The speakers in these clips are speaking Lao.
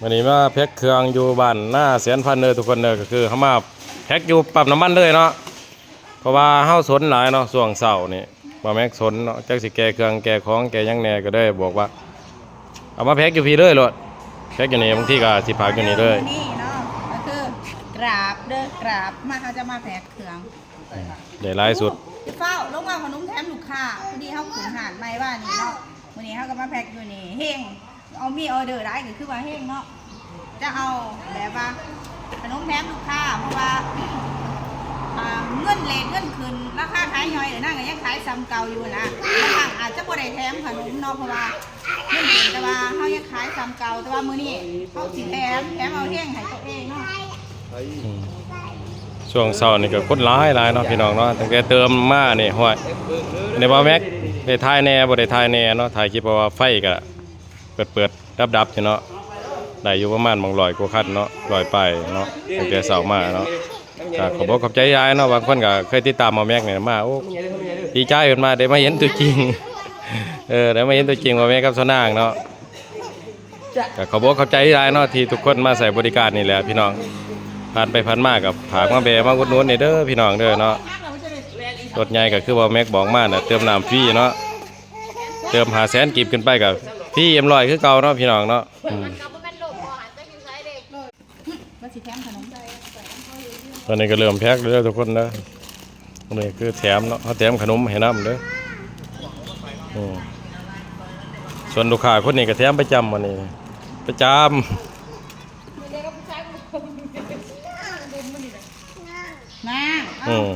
ມື້ນີ້ມາແພັກເຄື່ອງຢູ່ບ້ານນາແສນພັນເດີທຸກຄົນເດີ ກໍຄືເຮົາມາແພັກຢູ່ປ້ຳນ້ຳມັນເລີຍເນາະ ເພາະວ່າເຮົາສົນຫຼາຍເນາະ ຊ່ວງເຊົ້ານີ້ ບ່າວແມັກສົນເນາະ ຈັກຊິແກ່ເຄື່ອງແກ່ຂອງແກ່ຫຍັງແດ່ ກໍເລີຍບອກວ່າ ເອົາມາແພັກຢູ່ພີ້ເລີຍໂລດ ແພັກຢູ່ນີ້ ບາງທີກໍຊິຝາກຢູ່ນີ້ເລີຍ ນີ້ເນາະ ກໍຄືກາບເດີ ກາບ ມາ ເຮົາຈະມາແພັກເຄື່ອງ ໄດ້ຫຼາຍສຸດ ເຝົ້າລົງເອົາຂະໜົມແຖມລູກຄ້າ ພໍດີເຮົາຂຶ້ນຮ້ານໃໝ່ວານນີ້ເນາະ ມື້ນີ້ເຮົາກໍມາແພັກຢູ່ນີ້ ເຮັງ ເອົາ ມີອໍເດີຫຼາຍກໍຄືວ່າເຮັງເນາະ ຈະເອົາແບບວ່າຂະໜົມແຖມລູກຄ້າ ເພາະວ່າ ອ່າ ເງິນເຣດເງິນຂຶ້ນ ລາຄາຂາຍຍ່ອຍ ນາງກໍຍັງຂາຍສ່ຳເກົ່າຢູ່ນະ ບາງຄັ້ງອາດຈະບໍ່ໄດ້ແຖມຂະໜົມເນາະ ເພາະວ່າເງິນຂຶ້ນ ແຕ່ວ່າເຮົາຍັງຂາຍສ່ຳເກົ່າ ແຕ່ວ່າມື້ນີ້ເຮົາຊິແຖມ ແຖມເອົາເຮັງໃຫ້ຕົວເອງເນາະ. ອືມ ຊ່ວງເຊົ້ານີ້ກໍຄົນຫຼາຍໆເນາະ ພີ່ນ້ອງເນາະ ຕັ້ງແຕ່ເຕີມມານີ້ ຫ້ວຍ ໃນບ່າວແມັກໄດ້ຖ່າຍແດ່ ບໍ່ໄດ້ຖ່າຍແດ່ເນາະ ຖ່າຍຄລິບ ເພາະວ່າໄຟກໍ ເປີດໆດັບໆຢູ່ເນາະ ໄດ້ຢູ່ປະມານໝ່ອງຮ້ອຍກວ່າຄັນເນາະ ຮ້ອຍປາຍເນາະ ຕັ້ງແຕ່ເຊົ້າມາເນາະ ກໍຂອບອົກຂອບໃຈຫຼາຍເນາະ ບາງຄົນກໍເຄີຍຕິດຕາມບ່າວແມັກນີ້ມາ ໂອ້ ດີໃຈເພິ່ນມາໄດ້ມາເຫັນຕົວຈິງ ເອີ ໄດ້ມາເຫັນຕົວຈິງບ່າວແມັກກັບສາວນາງເນາະ ກໍຂອບອົກຂອບໃຈຫຼາຍເນາະ ທີ່ທຸກຄົນມາໃຊ້ບໍລິການນີ້ແຫຼະພີ່ນ້ອງ ຜ່ານໄປຜ່ານມາກໍຝາກມາແວ່ມາອຸດໜູນແດ່ເດີພີ່ນ້ອງເດີເນາະ ລົດໃຫຍ່ກໍຄືບ່າວແມັກບອກມານະ ເຕີມນ້ຳຟຣີເນາະ ເຕີມຫ້າແສນກີບຂຶ້ນໄປກໍຟຣີເອັມຮ້ອຍຄືເກົ່າເນາະ ພີ່ນ້ອງເນາະ ອືມ ວ່າຊິແຖມຂະໜົມ ຕອນນີ້ກໍເລີ່ມແພັກແລ້ວເດີທຸກຄົນເດີ ອັນນີ້ຄືແຖມເນາະ ເຮົາແຖມຂະໜົມໃຫ້ນຳເດີ ອືມ ສ່ວນລູກຄ້າຄົນນີ້ກໍແຖມປະຈຳ ອັນນີ້ປະຈຳ ນາງ ອືມ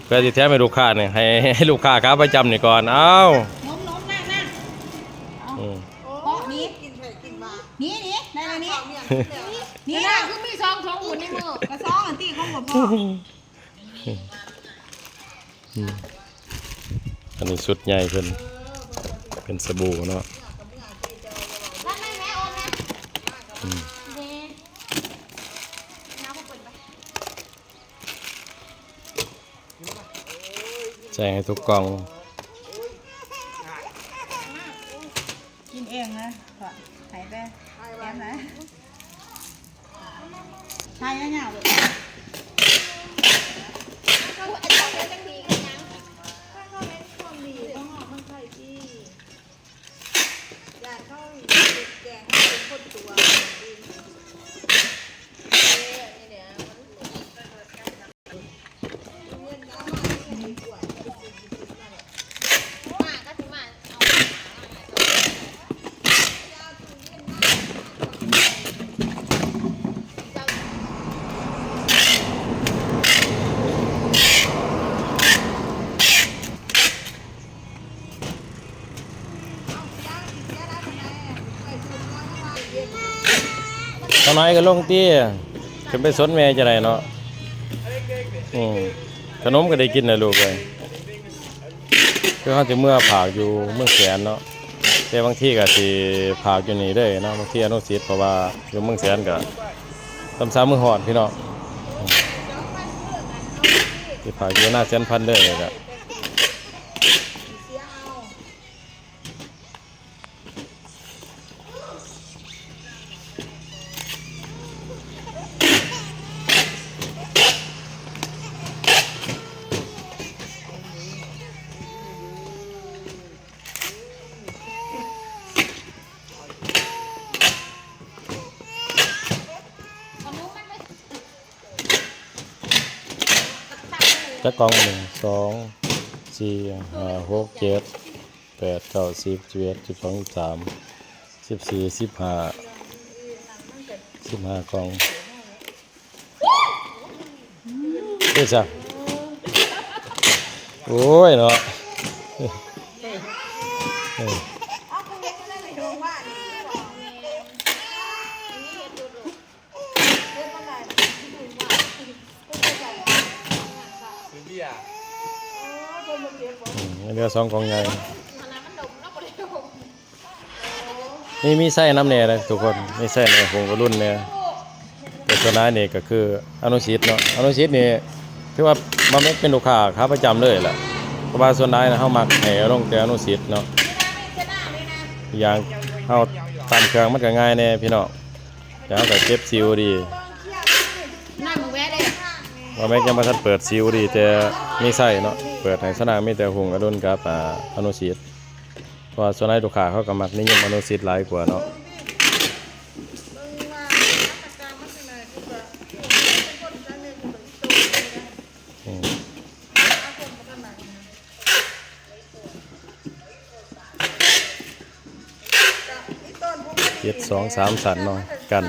ເພື່ອຊິແຖມໃຫ້ລູກຄ້ານີ້ ໃຫ້ ໃຫ້ລູກຄ້າຂາປະຈຳນີ້ກ່ອນ ເອົາ ນົມໆ ນາງ ນາງ ເອົາ ອືມ ເພາະນີ້ ກິນແທ້ກິນມາ ນີ້ ນີ້ ໄດ້ແລ້ວນີ້ ນີ້ນະ ຄືມີສອງຖົງພຸ້ນໃນມື ກະສອງອັນຕິ ຂອງຫຼວງພໍ່ ອືມ ອັນນີ້ຊຸດໃຫຍ່ເພິ່ນ ເປັນສະບູເນາະ ອືມ ໃສ່ໃຫ້ທຸກກ່ອງ ກິນເອງນະ ໃຫ້ໄປແຖມໃຫ້ ຖ່າຍຍາວໆເລີຍ ເຈົ້ານ້ອຍກໍລົງຕິ ຂຶ້ນໄປສົນແມ່ຈະໄດ້ເນາະ ອືມ ຂະໜົມກໍໄດ້ກິນແລ້ວລູກເອີຍ ຄືເຮົາຊິເມືອຝາກຢູ່ເມືອງແສນເນາະ ແຕ່ບາງທີກໍຊິຝາກຢູ່ນີ້ເລີຍເນາະ ບາງທີອະນຸສິດ ເພາະວ່າຢູ່ເມືອງແສນກໍ ຕຳສາມມື້ຮອດພີ່ນ້ອງ ອືມ ຊິຝາກຢູ່ນາແສນພັນເດີ ນີ້ກະ ຈັກກ່ອງ? ໜຶ່ງ ສອງ ສີ່ ຫ້າ ຫົກ ເຈັດ ແປດ ເກົ້າ ສິບ ສິບເອັດ ສິບສອງ ສິບສາມ ສິບສີ່ ສິບຫ້າ ສິບຫ້າກ່ອງ. ເຮັດຫຍັງ? ໂອ້ຍເນາະ. ເອີ. ອືມ ເຫຼືອສອງກ່ອງໃຫຍ່. ມີ ມີໄຊນຳແດ່ເດີທຸກຄົນ ມີໄຊໃນຫົງກະລຸນແດ່ ແຕ່ສ່ວນຫຼາຍນີ້ກໍຄືອະນຸສິດເນາະ ອະນຸສິດນີ້ຖືວ່າມາເປັນລູກຄ້າຂາປະຈຳເລີຍແຫຼະ ເພາະວ່າສ່ວນຫຼາຍນະ ເຮົາມັກໃຫ້ເອົາລົງແຕ່ອະນຸສິດເນາະ ອີກຢ່າງເຮົາຕຳເຄື່ອງມັນກໍງ່າຍແດ່ພີ່ນ້ອງ. ແລ້ວກໍເກັບຊີໂອດີ ນັ້ນແວະເດ້ ວ່າແມັກຍັງບໍ່ທັນເປີດຊີໂອດີ ແຕ່ມີໄຊເນາະ ເປີດໃຫ້ຊະນາງມີແຕ່ຮຸ່ງອະດຸນກັບ ອ່າ ອະນຸສິດ ເພາະວ່າສ່ວນຫຼາຍລູກຄ້າເຂົາກໍມັກນິຍົມອະນຸສິດຫຼາຍກວ່າເນາະ. ເຮັດສອງສາມຊັ້ນເນາະ ກັນ